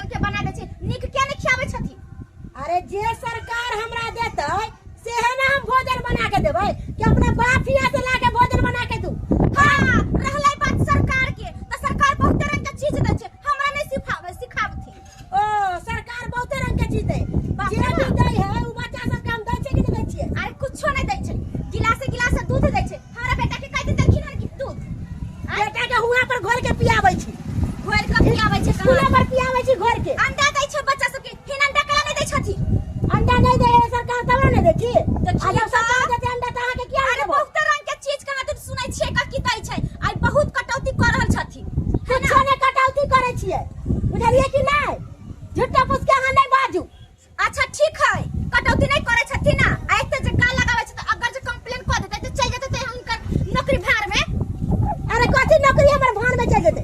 रंग के बना दै छै, नीक किया नहि खियाबै छथिन? अरे जे सरकार हमरा देतै सेहे ने हम भोजन बना के देबै कि अपना बाप हियाँ से ला के भोजन बना के दू। हाँ, रहलै बात सरकार के, तऽ सरकार बहुते रंग के चीज दै छै, हमरा नहि सिखाबै सिखाबथिन। ओ सरकार बहुते रंग के चीज दै, बाप जे रे भी बाप। दै है उ बच्चा सबके हम दै छियै कि नहि दै छियै? अरे कुछो नहि दै छै, गिलासे गिलासे दूध दै छै। हमरा बेटा के कई दिन देलखिन हन दूध? आँय? बेटा के हुआं पर घोर के पियाबै छी। घोर के पियाबै छै? स्कूले कहाँ पर पियाबै छी घोर के। अंडा दै छै बच्चा सबके, हिन अंडा कला नहि दै छथिन? अंडा नहि दै है सरकार तब ने दै छी। तऽ आ जब ठीक सरकार बा। देतै अंडा तऽ अहाँके किया नहि अरे देबो? बहुत रंग के चीज कहाँ दिन सुनै छियै ककी दै छै, आइ बहुत कटौती कऽ रहल छथिन है कुछो ना? नहि कटौती करै छियै, बुझलियै कि नहि? झूठा फूस के अहाँ नहि बाजू। अच्छा ठीक है, कटौती नहीं करे छथिन ना, आ एते जे गाल लगाबै छै तऽ अगर जे कंप्लेन कऽ देतै तऽ चलि जेतै तऽ हुनकर नौकरी भाड़ में। अरे कथी नौकरी हमर भाड़ में चलि जेतै?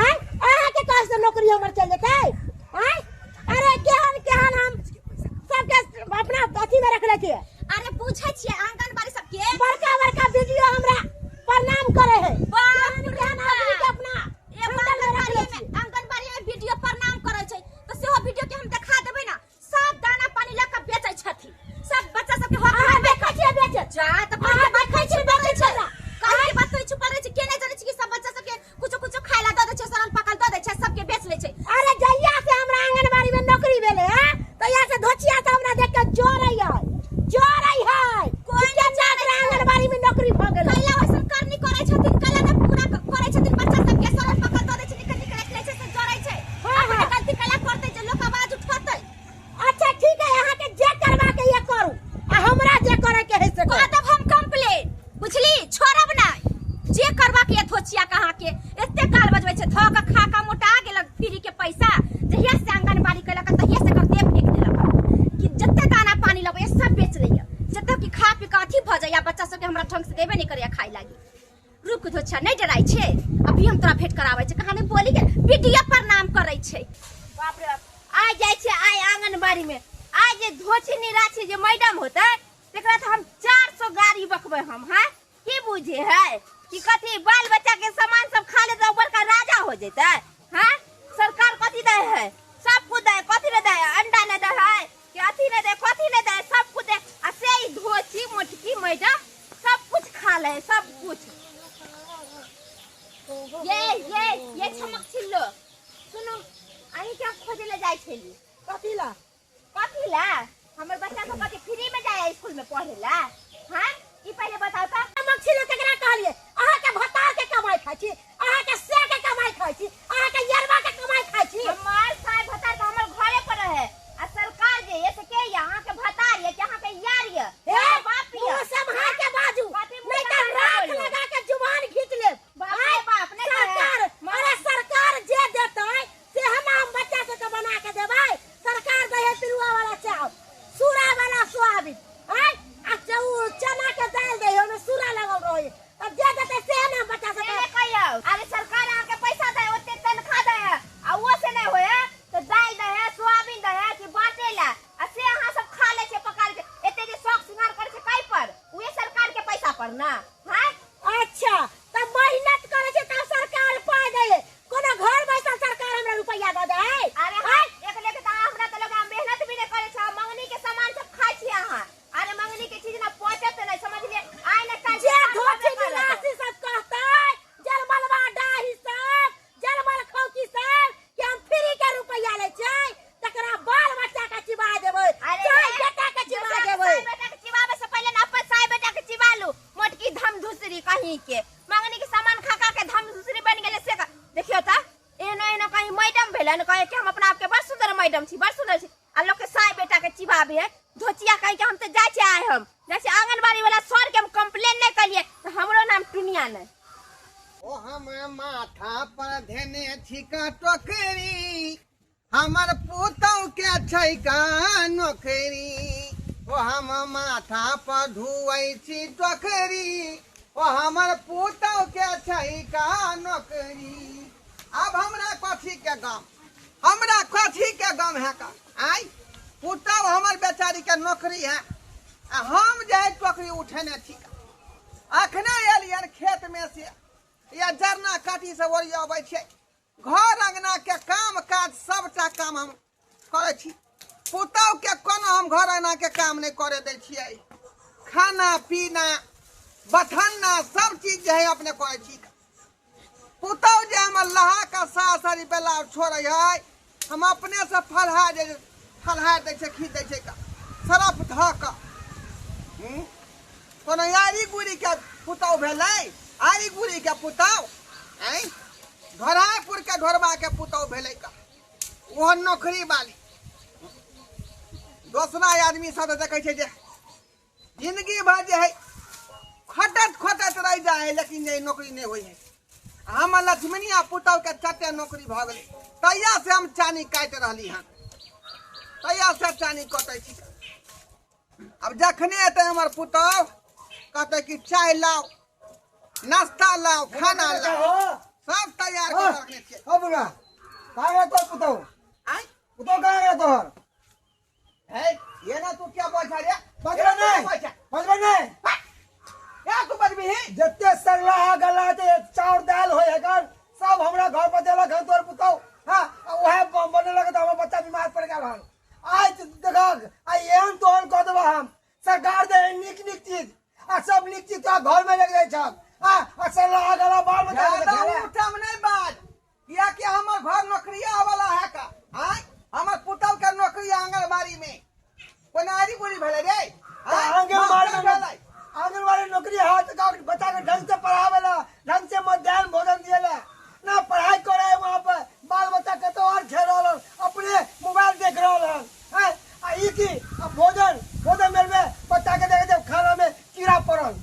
आँय, अहाँके कहै से नौकरी हमर चलि जेतै? आँय, अरे केहन केहन हम सबके अपना अथी में रखले छियै। अरे पूछै छियै आंगनबाड़ी सबके, बड़का बड़का वीडियो हमरा प्रणाम करे है। बाप केहन रे केहन आदमी के बाप। अपना एगो होटल में रखले आंगनबाड़ी में छियै। आंगनबाड़ी में वीडियो प्रणाम करै छै तऽ सेहो वीडियो के हम देखा देबै ना, सब दाना पानी लऽ कऽ बेचै छथिन, सब बच्चा सबके हक अहाँ हेबे। देखै छियै बेचैत? जा तऽ अहाँ कहि बात देखै कहै छियै छुपल रहै बेचैत छै, हमरा? कहि बात कहै छुपल रहै छै। के नहि जानै छै कि सब बच्चा सबके कुछो कुछो खाय ला दऽ दै छै, सड़ल पकल दऽ दै छै, सबके बेच लै छै। अरे जहिया से हमरा आंगनबाड़ी में नौकरी भेलै है तहिया से धोचिया से हमरा देख के जरै है, जरै है। कोई कि नहि केना जानै एकरा छै। आंगनबाड़ी में नौकरी भऽ गेलै। कैला वैसन करनी करै छथिन, कैला नहि पूरा करै छथिन? बच्चा सबके सड़ल पकल दऽ दै छै, निक निक राखि लै छै से जरै छै। हाँ, अपने हाँ। गलती कैला करतै जे लोक आवाज उठेतै? अच्छा ठीक है, अहाँके जे करबाके ये करू आ हमरा जे करे के है से कऽ करू। देब हम कंप्लेन, बुझली? छोड़ब नहि। जे करबाक ये धोचिया के अहाँके एते गाल बजबै छै, धऽ कऽ खा कऽ मोटा गेलक फ्री के पैसा। जहिया से आंगनबाड़ी केलक तहिया से एकर देह फेंक देलक कि जते दाना पानी लबैया सब बेच लैया, जते कि खा पी कऽ अथी भऽ जाइया। बच्चा सबके हमरा ढंग से देबे नहि करैया खाय लागी। रुक धोछा, नहि डराइ छै, अभी हम तोरा भेंट कराबै छै। कहाँ नहि बोली गेल, वीडियो प्रणाम करै छै। बाप रे बाप, आइ जाइ छै आइ आंगनबाड़ी में, आइ जे धोछिनी राछी जे मैडम होतै तकरा तऽ हम 400 गाड़ी बकबै हम। हाँ, की बुझे है कि कथी बाल बच्चा के सामान सब खा लेतै बड़का राजा हो जेतै? हाँ, सरकार कथी दै है? सब कुछ दै, कथी नहीं दै? अंडा नहीं दै है कि अथी नहीं दै, कथी नहीं दै? सब कुछ दै। आ से ई धोची मोटकी मैडम सब कुछ खा ले, सब कुछ। ये छमक छिल्लो, सुनू, अहीं के हम खोजे ले जाइ छली। कथी ला? कथी ला? हमर बच्चा सब कथी फ्री में जाय स्कूल में पढ़े ला? हाँ, ई पहले बताओ त। मक्षी लोग केकरा कहलियै? अहाँके भतार के कमाई खाइ छी, अहाँके से के कमाई खाइ छी, अहाँके यरवा के कमाई खाइ छी। हमार साय भतार त हमर घरे पर रहे, आ सरकार जे ये से के ये अहाँ के भतार ये कि अहाँ के यार ये? हे, अहाँ के बाप ये? मुँह सम्हार के बाजू, कथी मुँह नहीं तऽ सम्हार के राख बोलू? लगा के जुबान घींच लेब। बाप रे आँय, बाप, नहि कहै। सरकार, अरे सरकार जे देतै से हम बच्चा सबके बना के देबै। सरकार दै है पिरुआ वाला चाउर, सूरा वाला सोयाबीन, आँय, आ चना के दालि दै है, ओहिमे सूरा लगल रहै है। तऽ जे देतै से ने हम बच्चा सबके। से नहि कहियौ। अरे सरकार अहाँके पैसा दै, ओते तनख्वाह दै है, आ ओ से नहि होय है तऽ दालि दै है, सोयाबीन दै है कि बाँटै ला, आ से अहाँ सब खा लै छियै, पका लै छियै। एते जे शौक श्रृंगार करै छै कै पर? उहे सरकार के पैसा पर ना? हाँ? अच्छा, तऽ मेहनत करै छै तब सरकार पाइ दै है। कोनो घर बैसल सरकार हमरा रुपैआ दऽ दै? अरे हाँ, एक लेके तऽ अहाँ हमरा तऽ लगा मेहनत भी नहि करै छै, मंगनी के सामान सब खाइ छी अहाँ। अरे मंगनी के चीज ना पचत नहि, समझलियै? आइ ने काल्हि जे सरकार धोती करबे करत। निवासी सब कहतै, जलमलवा डाही सब, जलमल खौकी सब, कि हम फ्री के रुपैआ लै छियै, तकरा बाल बच्चा के चिबा देबै, अरे चाहे रे, बेटा के चिबा दोसरा के देबै। साय बेटा के चिबाबै से पहिले ने अपन साय बेटा के चिबा लू। मोटकी धम धुसरी कहीं के मंगनी के सामान खा खा के धम धुसरी बन गेलै से देखियौ तऽ एहनो एहनो कहीं मैडम भेलै ने, कहे कि हम अपना आपके बड़ सुंदर मैडम छी, बड़ सुंदर छी, आ लोक के साय बेटा के चिबाबे है धोचिया कहीं के। हम तऽ जाइ छियै आइ, हम जाइ छियै आंगनबाड़ी वाला सर के हम कंप्लेन नहि कलियै तऽ हमरो नाम टुनिया नहि। ओ हम माथा पर धेने छी का टोकरी, हमर पुतहु के छै का नौकरी। ओ हम माथा पर धुअै छी टोकरी, ओ हमर पुतहु के छै का नौकरी। आब हमरा कथी के गम, हमरा कथी के गम है का? आइ पुतहु हमर बेचारी के नौकरी है, आ हम जे है टोकरी उठेने छी का। अखने एलियन खेत में से या जरना काटी से ओरियाबै छै। घर अंगना के काम काज सबटा काम हम करै छी। पुतहु के कोनो हम घर अंगना के काम नहि करे दै छियै। खाना पीना बथन्ना सब चीज जे है अपने करै छी। पुतहु जे हमर लहा के सासरी बेला छोड़ै है, हम अपने से फलहा जे फलहा दै छै, खींच दै छै सरफ धऽ कऽ। कोनो आरी गुड़ी के पुतहु भेलै? आरी गुड़ी के पुतहु आँय, ढोरापुर के ढोरबा के पुतहु भेलै का, ओहो नौकरी वाली। दोसरा आदमी सब तऽ देखै छै जे जिंदगी भर जे है खटत खटत रहि जाइ है, लेकिन जे नौकरी नहि होइ है। हमर लक्ष्मणिया पुतहु के चटे नौकरी भऽ गेलै, तहिया से हम चानी काटि रहली हन, तहिया से चानी कटै छी। अब जखने एतै हमर पुतहु कहतै कि चाय लाओ, नाश्ता लाओ, खाना लाओ, सब तैयार कऽ रखने छियै। ओ बुढ़ा, कहाँ गया तोहर पुतहु? आँय? पुतहु कहाँ गया तोहर? है ये ना तू क्या बोल रे? बजबे नहीं, बजबे नहीं। क्या तू बजबी? जते सरला गला जे चाउर दाल होय है सब हमरा घर पर देलक हन तोहर पुतहु। हाँ, उएह बनेलक तऽ हमर बच्चा बीमार पड़ि गेल हन। आज देखक आ एहन तोहन कऽ देबह हम। सरकार दे नीक नीक चीज आ सब नीक चीज तोरा घर में लग जाइ छह। हाँ, आ सरला गला बाल बच्चा के ज्यादा खेला। उठम नहीं बाज, कियाकि हमर घर नौकरिया वाला है का। आँय, हमर पुतहु के नौकरी आंगनबाड़ी में। कोना आरी बुरी भेलै रे? आँय, आंगनबाड़ी मास्टर में भेलै। आंगनबाड़ी नौकरी है तो का बच्चा के ढंग से पढ़ावेला, ढंग से मध्यान्ह भोजन दिएला ना, पढ़ाई करे है वहाँ पर। बाल बच्चा कतौ और खेल रहा हन, अपने मोबाइल देख रहा हन। हैं? आ ई की आ भोजन, भोजन मेल में बच्चा के देखे जब खाना में कीड़ा पड़ल,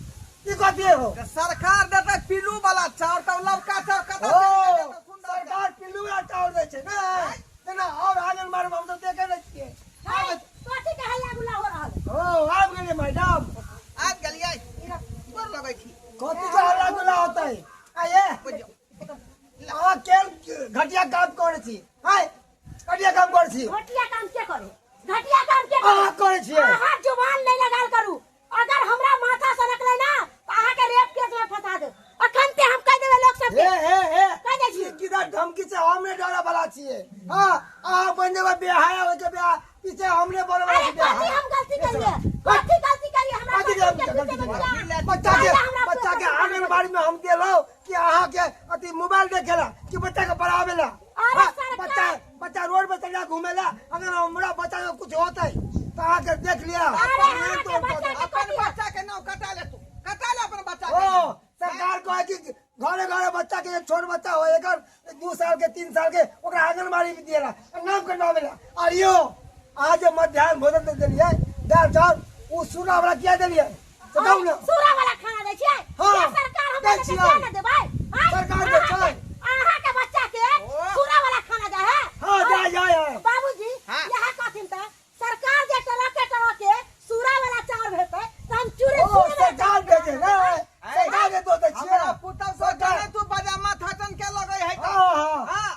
ई कथी हो? तऽ सरकार देतै पीलू वाला चाउर, तब लबका चाउर कतऽ ओ, से देतै? सुन्दर सरकार पिल्लू वाला चाउर दै छै ने, तेना और आंगनबाड़ी में हम सब देखे नहि छियै। कथी के हल्ला गुल्ला हो रहल? ओ आबि गेलियै मैडम। आबि गेलियै, गोर लगै छी। कथी के हल्ला गुल्ला होतै? आ ये अहाँ केहन घटिया काम करै छी? हाय, घटिया काम करै छी। घटिया काम के करे? घटिया काम के करे? अहाँ करै छियै। अहाँ जुबान नहि लगाल करू। अगर हमरा माथा सनकलै ना तऽ अहाँ के रेप केस में फंसा देब। अखन ते हम कहि देबै लोक सबके। हे हे हे, कहि दै छी। किधर धमकी से हम नहि डरे वाला छियै। हाँ, अहाँ बनि जेबै बेहाया होय के बेहा, पीछे हम नहि बनै वाला अरे छियै बेहाया। कथी हम गलती करिए? कथी गलती करिए? हमरा कथी गलती गलती के करिए? पीछे बच्चा के, बच्चा हमरा बच्चा के पीछे आंगनबाड़ी में हम देलहुँ कि अहाँ के अथी मोबाइल देखेला कि बच्चा के पढ़ावेला? अरे हाँ, सरकार- बच्चा, बच्चा रोड पर चल घूमेला, अगर हमरा बच्चा के कुछ होतै तऽ अहाँ के देख लिया। अरे अहाँ के बच्चा के अपन कथी? बच्चा के नाम कटा ले, तू कटा ले अपन बच्चा के ओ नाम। सरकार कहै कि घरे घरे बच्चा के, छोट बच्चा हो एकर 2 साल के 3 साल के, ओकरा आंगनबाड़ी में दिएला, नाम कटवावेला। और यो आज जे मध्यान्ह भोजन दे देलियै दाल चाउर, उ सूरा वाला किया देलियै से कहू ने? सूरा वाला खाना दै छियै? हाँ, ये सरकार हमरा दै के छियै। किया ने देबै? आँय? सरकार दै छै। अहाँ के बच्चा के ओ। सूरा वाला खाना जाइ है? हाँ, जाइ, जाइ है। बाबूजी, हाँ। यहाँ कहथिन तऽ सरकार जे टरके टरके सूरा वाला चाउर भेटतै तऽ हम चूरे ओ सूरे वाला सरकार चाउर भेजे ने, सरकार के दो दै छियै। हमरा पुतहु से सरकार- जाने तू बजा माथा चन के लगै है। हाँ, हाँ। हाँ,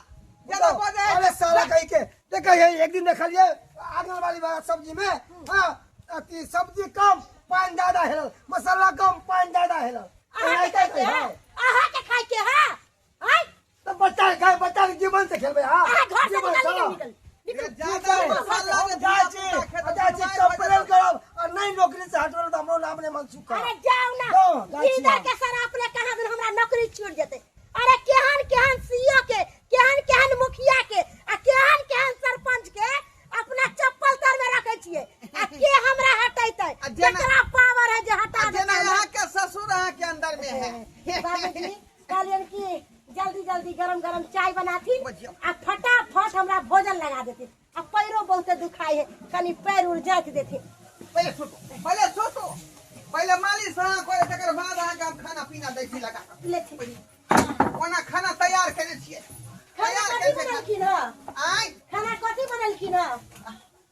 जेना बजै है। अरे साला कही के देखै है, एक दिन देखलियै आंगनबाड़ी वाला सब्जी में, हाँ, अथी सब्जी कम पानि ज्यादा हेलल, मसाला कम पानि ज्यादा हेलल। अहाँ के एनाहिते खाइ के कहै है? है। अहाँ के खाइ के है? आँय? तऽ बच्चा के खाइ, बच्चा के जीवन से खेलबै। हाँ, अहाँ घर से जीवन निकल, से। निकल, निकल। ज्यादा हम मसाला ने जाइ छी, धिया-पुता खेतै, जाइ छी, बीमार भऽ कंप्लेन जेतै। करब आ नहि नौकरी से हटबै तऽ हमरो नाम नहि मनसुख करब। अरे जाओ ना, जाओ, जाइ छी गीदड़ हम। के सराप ले कहाँ दिन हमरा नौकरी छूट जेतै। अरे केहन केहन सीओ के, केहन केहन मुखिया के आ केहन केहन सरपंच के अपना चप्पल तर में रखे छियै, आ के हमरा हटेतै? आ जेना- केकरा पावर है जे हटा आ जेना देतै? अहाँ के ससुर अहाँ के अंदर में है। बाबूजी कहलियन कि जल्दी जल्दी गरम गरम चाय बनाथिन बुझियौ। आ फटाफट हमरा भोजन लगा देथिन। आ पैरो बहुते दुखाइ है, कनी पैर उर जाँच देथिन। पहिले सुतू, पहिले सुतू, पहिले मालिश अहाँ करे, तकर बाद अहाँके हम खाना पीना दै छी लगा कऽ। लेथिन। ओना खाना तैयार केने छियै। खाना तैयार कथी केने छियै। बनेलखिन हँ? आँय? खाना कथी बनेलखिन हँ?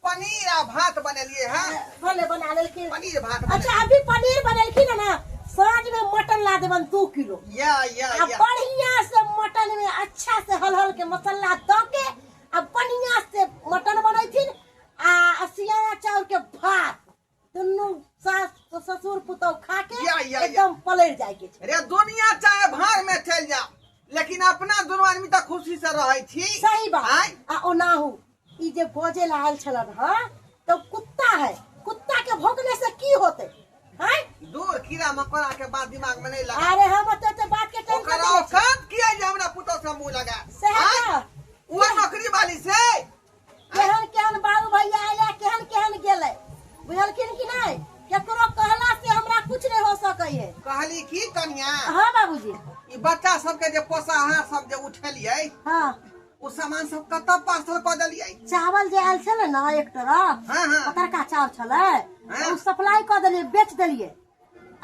पनीर आ भात बनेलियै हँ। भले बना लेलखिन। पनीर भात अच्छा, बनेलियै। अभी पनीर बनेलखिन हँ ना, साँझ में मटन ला देबन 2 किलो। या, या, आ या। बढ़िया से मटन में अच्छा से हल हल के मसाला दऽ के आ बढ़िया से मटन बनैथिन आ सियारा चाउर के भात, दुनू सास ससुर पुतहु खा के या, या, या। एकदम पलटि जाय के छै। रे दुनिया चाहे भाड़ में चलि जाओ, लेकिन लेकिन अपना दुनू आदमी तऽ खुशी से रहै छी। सही बात। आँय? आ ओनाहू ई जे बजे ला आयल छलन हँ तऽ कुत्ता है, कुत्ता के भोंकने से की होते हैं? दूर कीड़ा मकोड़ा के बात दिमाग में नहीं लगा। अरे हम ओते ओते बात के टेंशन ओकर नहीं लै छी। औकात किया जे हमरा पुतोह से मुंह लगा? सएह आँय? तऽ। वो नौकरी वाली से केहन केहन बाबू भैया आया, केहन केहन गेलै, बुझलखिन कि नहीं? केकरो कहला से हमरा कुछ नहीं हो सकै है। कहली की कनिया? हाँ बाबूजी। ई बच्चा सबके जे पोसाहार सब जे उठेलियै, हाँ, ओ सामान सब कतऽ पार्सल कऽ देलियै? चावल जे आयल छलै ने एक ट्रक, हाँ, हाँ। पतरका चावल छलै, हाँ। ओ सप्लाई कऽ देलियै, बेच देलियै।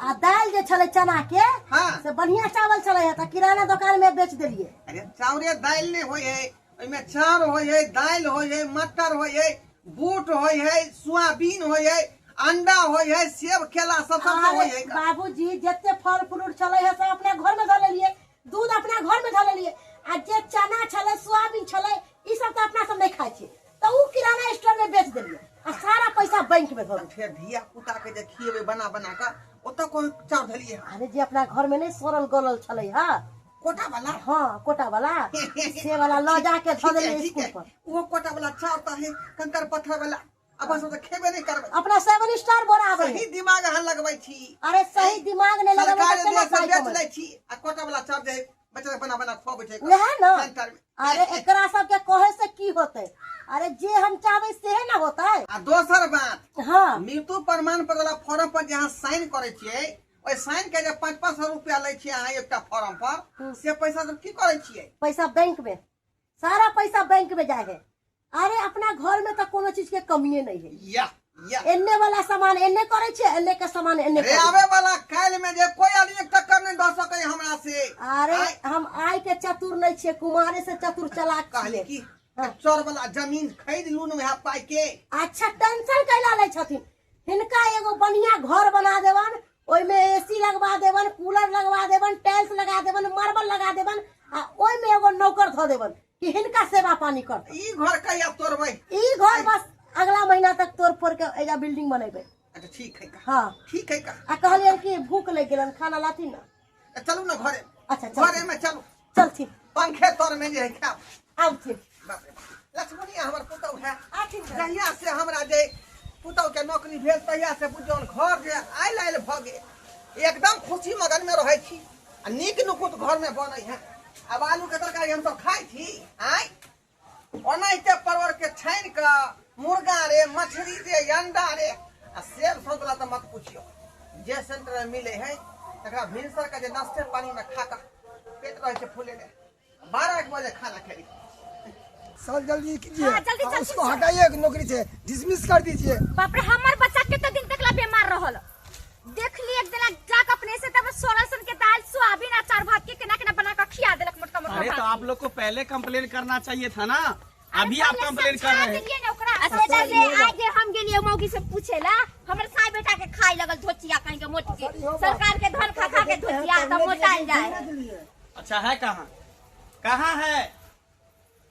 आ दालि जे छलै चना के, हाँ। से बढ़िया चावल छलै, तऽ किराना दोकान में बेच देलियै। अरे चाउरे दालि नहि होइ है, ओहिमे चाउर होइ है, दालि होइ है, मटर होइ है, बूट होइ है, सोयाबीन होइ है, अंडा होइ है, सेब केला सब सब होइ है। अरे बाबूजी, जते फल फ्रूट छलै है सब अपना घर में धऽ लेलियै, दूध अपना घर में धऽ लेलियै, आ जे चना छलै, सोयाबीन छलै, ई सब तऽ अपना सब नहि खाइ छियै, तऽ उ किराना स्टोर में बेच देलियै आ सारा पैसा बैंक में धऽ देलियै। फेर धिया पुता के जे खिएबै बना बना कऽ, ओतऽ कोन चाउर धलियै? अरे जे अपना घर में नहि सड़ल गलल छलै हँ, कोटा वाला, हाँ कोटा वाला, से वाला लऽ जाके धऽ ठीक है, देलियै ठीक स्कूल है। पर। वो कोटा वाला चाउर तऽ है कंकर पत्थर वाला, अपन सब तऽ खेबे नहि करबै। अपना 7 स्टार बोरा आबै सही है। दिमाग अहाँ लगबै छी। अरे सही दिमाग नहि लगबै सरकार तऽ केना देश से पाइ बेच कमेबै? लै छी आ कोटा वाला चाउर जे बच्चा के बना बना खुआबै छै वएह ने। सेंटर में। अरे एकरा सबके कहे से की होतै? अरे जे हम चाहबै सेहे ने होतै। आ दोसर बात, हाँ, मृत्यु प्रमाण पत्र वाला फॉर्म पर जे अहाँ साइन करै छियै, ओहि साइन के जे 500 रुपया लै छियै अहाँ एकटा फॉर्म पर, से पैसा सब की करै छियै? पैसा बैंक में, सारा पैसा बैंक में जाए है। अरे अपना घर में तो कोनो चीज के कमिए नहीं है। या या एन्ने वाला सामान एन्ने करे छे, एन्ने के सामान एन्ने रे करे छे। आवे वाला काल्हि में जे कोई आदमी के टक्कर नहीं दऽ सकै हमरा से। अरे आइ हम आइ के चतुर नहीं छियै, कुमारे से चतुर चलाक कहली छियै। की हाँ। चोर वाला जमीन खरीद लू ने वएह पाई के। अच्छा टेंशन कैला लै छथिन? हिनका एगो बढ़िया घर बना देवन, ओहिमे एसी लगवा देवन, कूलर लगवा देवन, टाइल्स लगा देवन, मार्बल लगा देवन, आ ओहिमे एगो नौकर धऽ देवन कि हिनका सेवा पानी कर। ई घर कहिया तोड़बै? ई घर बस अगला महीना तक तोड़ फोड़ के एजा बिल्डिंग बनेबै। अच्छा ठीक है का। हाँ ठीक है का। आ कहलियन कि भूख लागि गेलन, खाना लाथिन ना। चलू ना घरे। अच्छा, चलू। घरे में चलू। चलथिन। पंखे तर में जे है खाब। आउथिन। बाप रे बाप, लक्ष्मणिया हमर पुतहु है। आथिन। जहिया से हमरा जे पुतहु के नौकरी भेल तहिया से बुझियौ घर जे आयल आयल भऽ गेल, एकदम खुशी मगन में रहै छी आ नीक नुकुत घर में बनै है। आब आलू के तरकारी हमसब खाइ छी। आँय ओनाहिते परवर के छानि कऽ मुर्गा रे, मछली रे, अंडा रे आ सेब संतरा तऽ मत पुछियौ, जे सेंटर में मिले है तकरा भिनसर के जे नाश्ते पानी में खा कऽ पेट रहै छै फूलेने। 12 बजे खाना खेली। सर जल्दी कीजिए। हाँ, जल्दी हाँ, चलती उसको सर। हटाइए नौकरी से, डिसमिस कर दीजिए। बाप रे, हमार बच्चा कितना दिन तक ला बीमार रहल, देख ली एक दिन जाके अपने से तब सोलह सन के दाल सोयाबीन अचार भात के केना केना बना के खिया देलक मोटका मोटका अरे तो भात। आप लोग को पहले कंप्लेन करना चाहिए था ना, अरे अभी आप पहले कंप्लेन कर समझा रहे हैं। देलियै ने ओकरा। आ से से आज जे हम गेलियै मौगी से पूछे ला, हमर साय बेटा के खाय लगल धोचिया कहीं के मोट के, सरकार के धन खा खा के धोचिया तब मोटाइल जाए। अच्छा है कहाँ, कहाँ है?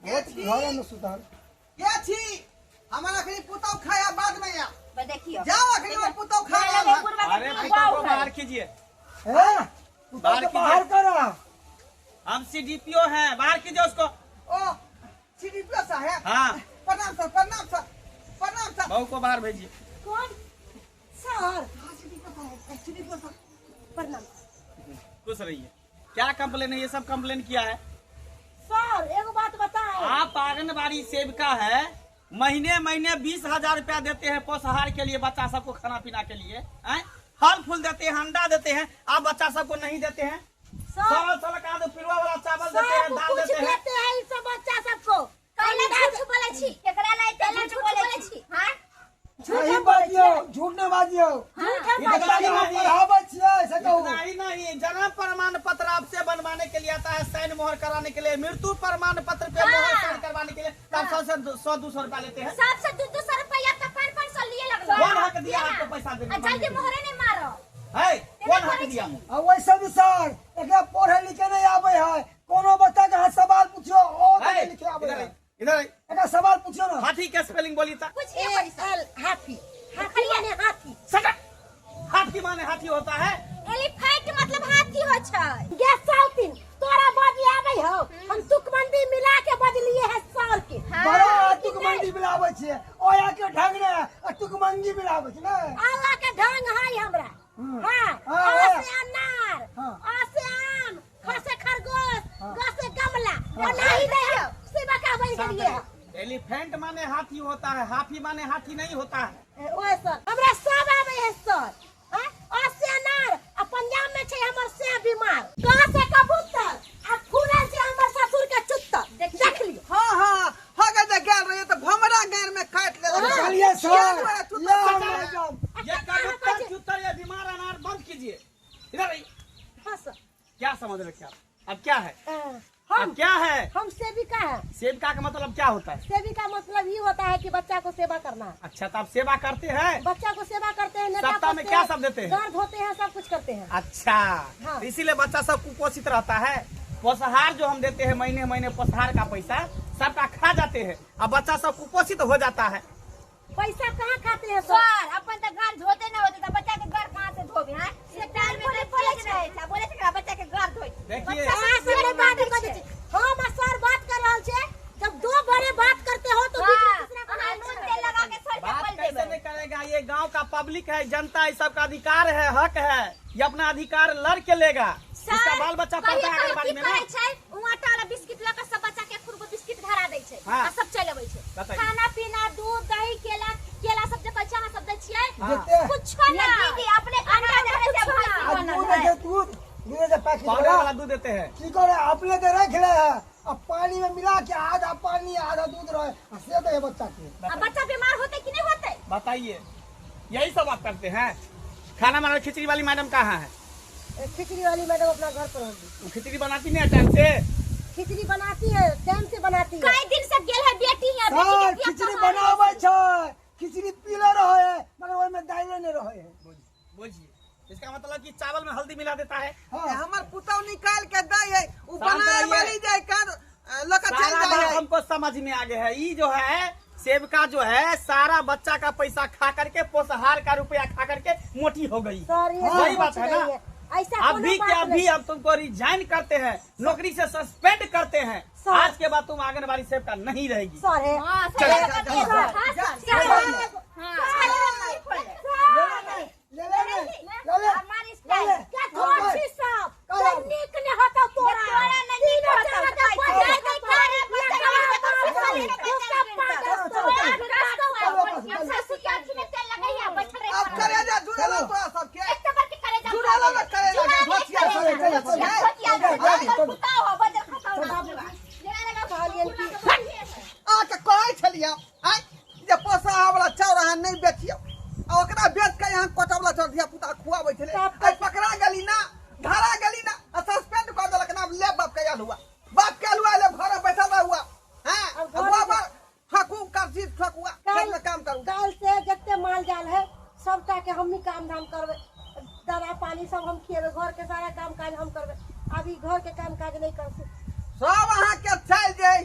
घर में सुतल। के छी? हमर अखनी पुतहु खाया बाद में आ। बस देखियो। जाओ अखनी हमर पुतहु खा लगे रहल हन। बुढ़वा के अरे दुनू पुतहु को बाप है। बाहर कीजिए। हैं? पुतहु बाहर के कीजिए। बाहर करा। हम सीडीपीओ हैं, बाहर कीजिए उसको। ओ सीडीपीओ साहब। हाँ। प्रणाम सर, प्रणाम सर, प्रणाम सर। बहू को बाहर भेजिए। कौन सर? हाँ, सीडीपीओ साहब, सीडीपीओ साहब। प्रणाम। खुश रहिए। क्या कंप्लेन है? ये सब कंप्लेन किया है सर? एगो बात बताओ। आप आंगनबाड़ी सेविका है, महीने महीने 20,000 रुपया देते हैं पोषाहार के लिए, बच्चा सबको खाना पीना के लिए, हैं? फल फूल देते हैं, अंडा देते हैं, आप बच्चा सबको नहीं देते हैं। सर, सौ सौ का दो पिलुआ वाला चावल देते हैं, सब दाल कुछ देते हैं। देते हैं ई सब बच्चा सबको। कैला झूठ बोलै छी? केकरा ला एते कैला झूठ झूठ बोलै बोलै छी? छी? हाँ? नहीं बाजियो, झूठ नहीं बाजियो। झूठ हम इतना बच्चा के ही हम नहीं। पढ़ाबै छियै से कहू। इतना ही नहीं, जन्म प्रमाण पत्र आपसे बनवाने के लिए आता है, साइन मोहर कराने के लिए, मृत्यु प्रमाण पत्र पे मोहर साइन करवाने के लिए तब सौ से सौ दो सौ रुपया लेते हैं। सबसे दू दू सौ रुपया तो 500 लिए लगलो। कौन हक दिया आपको पैसा देने? आ जल्दी मोहरे नहीं मारो। है कौन हक दिया? आ वैसे भी सर एकरा पढ़े लिखे नहीं आबै है, कोनो बच्चा के अहाँ सवाल पुछियो ओ है, नहीं लिखे आबै इधर है। आई, इधर आई। एकरा सवाल पुछियो ना। हाथी के स्पेलिंग बोली था। पूछिए ए बड़ी सर। एल हाथी, हाथी माने हाथी। सटा हाथी माने हाथी होता है। एलिफेंट मतलब हाथी हो छै। गे सालतीन, तोरा बाजी आबै हो हम तुकबंदी मिला के बजलिए है सर के। बड़ा तुकबंदी मिलाबै छियै, ओया के ढंग ने आ तुकबंदी मिलाबै छै ने। आला के ढंग है हमरा। हाँ, हाँ, आ हाँ। से अनार, हाँ। आ से आम, ख से खरगोश, ग से गमला, ओनाही नहीं है सेवका बन गेलिए है। एलिफेंट माने हाथी होता है, हाथी माने हाथी नहीं होता है। ओए सर हमरा सब आबै है सर। हाँ? आ से अनार आ पंजाब में छै हमर से बीमार, क से कबूतर आ फूलल छै हमर ससुर के चुत्तर। देख लियो। हाँ हाँ हाँ गे गेल रहिए तऽ भमरा गार में काटि लेलक। चलिए सर, दुआरे चुत्तर ये चटा मैडम। ये कबूतर चुत्तर ये बीमार अनार बंद कीजिए। इधर आइए। हाँ सर। क्या समझ रखे आप? अब क्या है? हम अब क्या है? हम सेविका है। सेविका का मतलब क्या होता है? सेविका मतलब ये होता है कि बच्चा को सेवा करना है। अच्छा, तो आप सेवा करते हैं? बच्चा को सेवा करते हैं। नेता सप्ताह में पोसते क्या हैं, सब देते हैं? दर्द होते हैं, सब कुछ करते हैं। अच्छा, हाँ। तो इसीलिए बच्चा सब कुपोषित रहता है। पोषाहार जो हम देते हैं महीने महीने पोषाहार का पैसा सबका खा जाते हैं, अब बच्चा सब कुपोषित हो जाता है। पैसा कहाँ खाते हैं सर? सर अपन तऽ घर धोते न होते तऽ बच्चा के घर कहाँ से धोबे? हैं से टाइम में तऽ चीज रहे छै, बोले छै बच्चा के घर धोइ। देखिए अहाँ सब नहीं बात कर दै छी। हम आ सर बात कर रहल छे, जब दो बड़े बात करते हो तो बीच में तीसरा को अहाँ नहीं नून तेल लगा के सर के बात बोल कैसे देबै। नहीं करेगा? ये गांव का पब्लिक है, जनता है, सबका अधिकार है, हक है, ये अपना अधिकार लड़ के लेगा। इसका बाल बच्चा कहियो पढ़ता है कहियो आंगनबाड़ी की में ना। करै छै, उ आटा वाला बिस्किट लऽ के सब बच्चा के एक गो बिस्किट धरा दै छै हाँ। आ सब चलि अबै छै। बताइए। खाना पीना दूध दही केला केला सब जे कहै छै अहाँ सब दै छियै? हाँ। जते कुछो ना। दीदी अपने खाना अंडा देने से कुछो ना। आ भैंसी बनल दूध है। है, दूध दूध के पैकेट पाउडर वाला वाला दूध देते हैं। की करे अपने तो रख ले है, अब पानी में मिला के आधा पानी आधा दूध रहे आ से दे बच्चा के। आ बच्चा बीमार होते कि नहीं होते? बताइए, यही सब आप करते हैं। खाना बनाने खिचड़ी वाली मैडम कहाँ है? खिचड़ी वाली मैडम अपना घर पर होगी। वो खिचड़ी बनाती नहीं है टाइम से? खिचड़ी बनाती है, टाइम से बनाती है। कई दिन से गेल है बेटी यहाँ, बेटी सर के बियाह खिचड़ी कहाँ बनाबै छै, खिचड़ी पीले रहे है मगर ओहिमे दाइले नहीं रहे है। बुझिए, इसका मतलब कि चावल में हल्दी मिला देता है। हाँ। हमर पुतौ निकाल के दै है, उ शांत बनाए रहिए। वाली जाय कर लऽ के चलि सारा जाइ बात है। हमको समझ में आ गया है। ये जो है सेविका जो है सारा बच्चा का पैसा खा करके पोषाहार का रुपया खा करके मोटी हो गई। सर ये वही सब बात कुछ है ना। नहीं है। ऐसा कोनो अभी के बात अभी नहीं। हम तुमको रिजाइन करते हैं, नौकरी से सस्पेंड करते हैं। सर। आज के बाद तुम आंगनबाड़ी सेविका नहीं रहेगी। सर है। हाँ, चलो। सर, चलो, चलो, हाँ, सर, चलो, सर। चलो। हाँ, ले ले ले ले ले ले हमारी स्टाइल। क्या थोड़ छी सब करो। तो नीक ने होतौ तोरा। तोरा नहीं नीक तीनो होतौ, चारि खाइ टा छै। बजाय दै खाइ खाइ, छै, लगा बच्चा तोरा के खाइ, बच्चा सब के पागल चलो, तोरा। चलो, चलो। अब सासू के आँखी में तेल लगैया, बैठल रही अब घरमे। करे जा जुड़ेला तोरा सबके। एक तो बड़की करेजा जुड़ेला ना करेजा जुड़ा के नहीं धोतिया करेजा। चलो, चलो, चलो। धोतिया चलो, धोतिया, चलो। कुत्ता हो, बजर खसाओ ना। कहलियन कि अहाँके कहै छलियै आँय जे पोसाहा वाला चाउर अहाँ नहि बेचियौ, आ ओकरा बेच के अहाँ कोटा वाला चाउर धिया पुता खुआबै छलै। आइ पकड़ा गेली ना, धरा गेली ना, आ सस्पेंड कऽ देलक ना। अब ले बाप के आयल हुआ, बाप के आयल हुआ, ले घर में बैठल रह हुआ। हाँ, अब घर गोबर ठकू करसी ठकुआ खेत में काम करू। काल से जते माल जाल है सबटा के हमनी काम धाम करबै, दवा पानी सब हम खिएबै, घर के सारा काम काज हम करबै। अभी घर के काम काज नहीं कर सब अहाँके चलि जाइ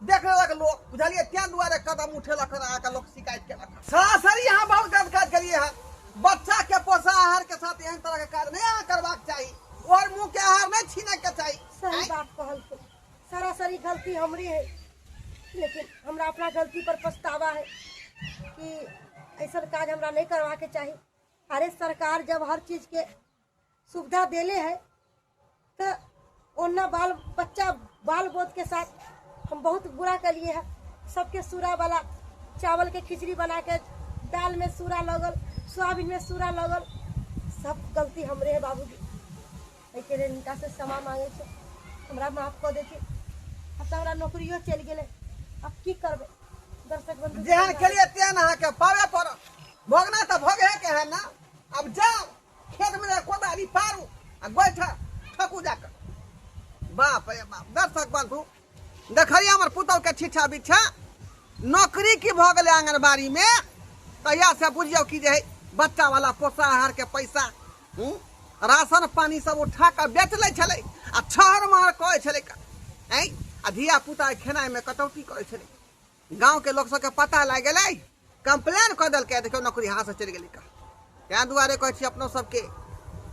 देख लेलक लोक, बुझलियै? तें दुआरे कदम उठेलक हन, अहाँके लोक शिकायत केलक। सरासरी अहाँ बहुत गलत काज केलियै हन। बच्चा के पोषाहार के साथ एहन तरह के काज नहीं अहाँ करबाक चाही, और मुँह के आहार नहीं छीने के चाही। सही बात कहल, सरासरी गलती हमरी है, लेकिन हमरा अपना गलती पर पछतावा है कि ऐसा काज हमरा नहीं करवा के चाही। अरे सरकार जब हर चीज के सुविधा देले है तो ओना बाल बच्चा बाल बोध के साथ हम बहुत बुरा कलिए है। सबके सूरा वाला चावल के खिचड़ी बना के दाल में सूरा लगल, सोयाबीन में सूरा लगल, सब गलती हमरे है बाबूजी। एहिके लेल हिनका से क्षमा मांगे छी, हमरा माफ कऽ देथिन। अब तऽ हमरा नौकरियो चलि गेलै, अब की करबै? दर्शक बंधु जेहन केलियै तेहन अहाँके पाबे पड़त, भोगना तऽ भोगे के है ना। अब जाओ खेत में कोदारी पारू आ गोइठा ठकू जाकर। बाप रे बाप। दर्शक बंधु देखलियै हमर पुतहु के छिछा बिछा नौकरी की भऽ गेलै आंगनबाड़ी में, तहिया से बुझियौ कि जे बच्चा वाला पोषाहार के पैसा राशन पानी सब उठा कऽ बेच लै छलै आ छहर महर करै छलै आँय, आ धिया पुता खेनाइ में कटौती करै छलै। गाँव के लोक सबके पता लागि गेलै, कंप्लेन कऽ देलकै, देखियौ नौकरी हाथ से चलि गेलै। तें दुआरे कहै छी अपनो सबके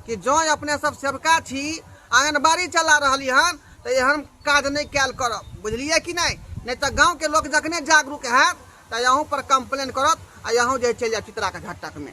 कि जँ अपने सब सेवका छी, आंगनबाड़ी चला रहली हन, तऽ एहन काज नहि कयल करब, बुझलियै कि नहि? नहि तऽ गाँवके लोक जखने जागरूक हैत तऽ अहूँ पर कंप्लेन करत आ अहूँ जे चलि जायब चित्राके झटकमे।